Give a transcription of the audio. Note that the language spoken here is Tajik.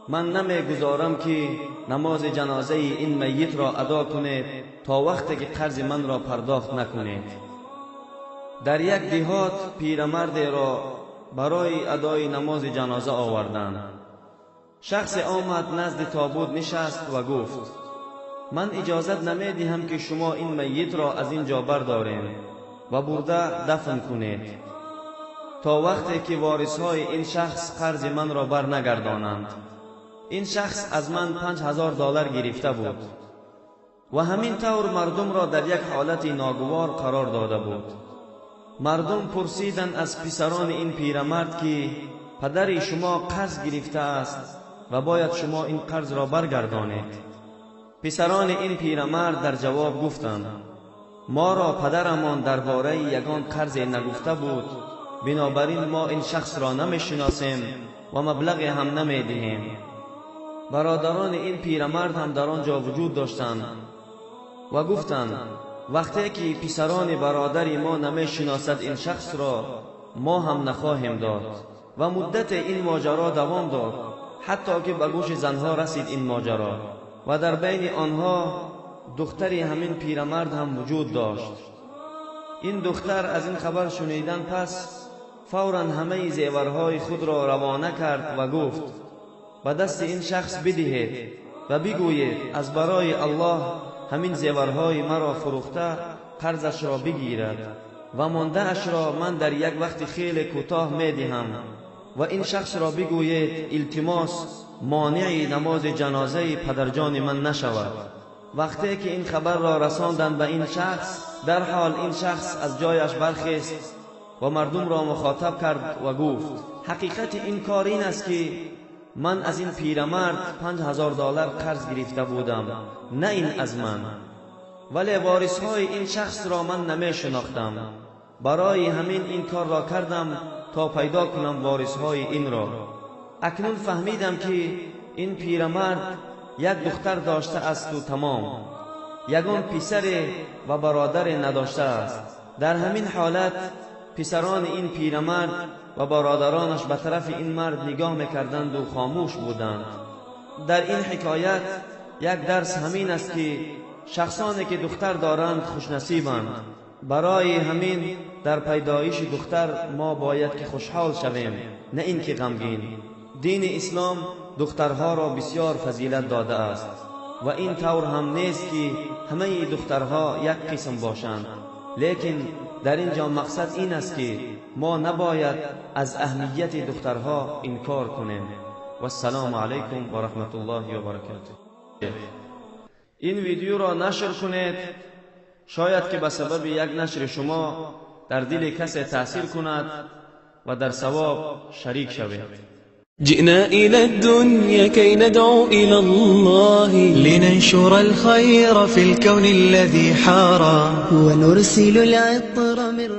Ман намегузорам, ки намози ҷанозаи ин майитро адо кунед, то вақте ки қарзи манро пардохт накунед. Дар як деҳот пирамардеро барои адои намози ҷаноза оварданд. Шахсе омад, назди тобут нишаст ва гуфт: «Ман иҷозат намедиҳам, ки шумо ин майитро аз ин ҷо бардорем ва бурда дафн кунед, то вақте ки ворисҳои ин шахс қарзи манро барнагардонанд. Ин шахс аз ман 5000 доллар гирифта буд ва ҳамин тавр мардумро дар як ҳолати ногувор қарор дода буд». Мардум пурсиданд аз писарони ин пирамард, ки падари шумо қарз гирифтааст ва бояд шумо ин қарзро баргардонед. Писарони ин пирамард дар ҷавоб гуфтанд: «Моро падарамон дар бораи ягон қарзе нагуфта буд, бинобар ин мо ин шахсро намешиносем ва маблағе ҳам намедиҳем». Бародарони ин пирамард ҳам дар он ҷо вуҷуд доштанд ва гуфтанд: «Вақте ки писарони бародари мо намешиносад ин шахсро, мо ҳам нахоҳем дод». Ва муддате ин моҷаро давом дод, ҳатто ки ба гӯши занҳо расид ин моҷаро, ва дар байни онҳо духтари ҳамин пирамард ҳам вуҷуд дошт. Ин духтар аз ин хабар шунидан пас фавран ҳамаи зеварҳои худро равона кард ва гуфт: «Ба дасти ин шахс бидиҳед ва бигӯед, аз барои Аллоҳ ҳамин зеварҳои маро фурӯхта, қарзашро бигирад ва мондаашро ман дар як вақти хеле кӯтоҳ медиҳам. Ва ин шахсро бигӯед, илтимос, монеи намози ҷанозаи падарҷони ман нашавад». Вақте ки ин хабарро расонданд ба ин шахс, дарҳол ин шахс аз ҷояш бархест ва мардумро мухотаб кард ва гуфт: «Ҳақиқати ин кор ин аст, ки ман аз ин пирамард 5000 доллар қарз гирифта будам, на ин аз ман, вале ворисҳои ин шахсро ман намешинохтам. Барои ҳамин ин корро кардам, то пайдо кунам ворисҳои инро. Акнун фаҳмидам, ки ин пирамард як духтар доштаасту тамом, ягон писаре ва бародаре надоштааст». Дар ҳамин ҳолат писарони ин пирамард ва бародаронаш ба тарафи ин мард нигоҳ мекарданду хомӯш буданд. Дар ин ҳикоят як дарс ҳамин аст, ки шахсоне ки духтар доранд, хушнасибанд. Барои ҳамин дар пайдоиши духтар мо бояд ки хушҳол шавем, на ин ки ғамгин. Дини ислом духтарҳоро бисёр фазилат додааст ва ин тавр ҳам нест, ки ҳамаи духтарҳо як қисм бошанд, лекин дар ин ҷо мақсад ин аст, ки мо набояд аз аҳамияти духтарҳо инкор кунем. Вассалому алайкум ва раҳматуллоҳи ва баракатуҳ. Ин видеоро нашр кунед, шояд ки ба сабаби як нашри шумо дар дили касе таъсир кунад ва дар савоб шарик шавед. جئنا إلى الدنيا كي ندعو إلى الله، لننشر الخير في الكون الذي حارى، ونرسل العطر من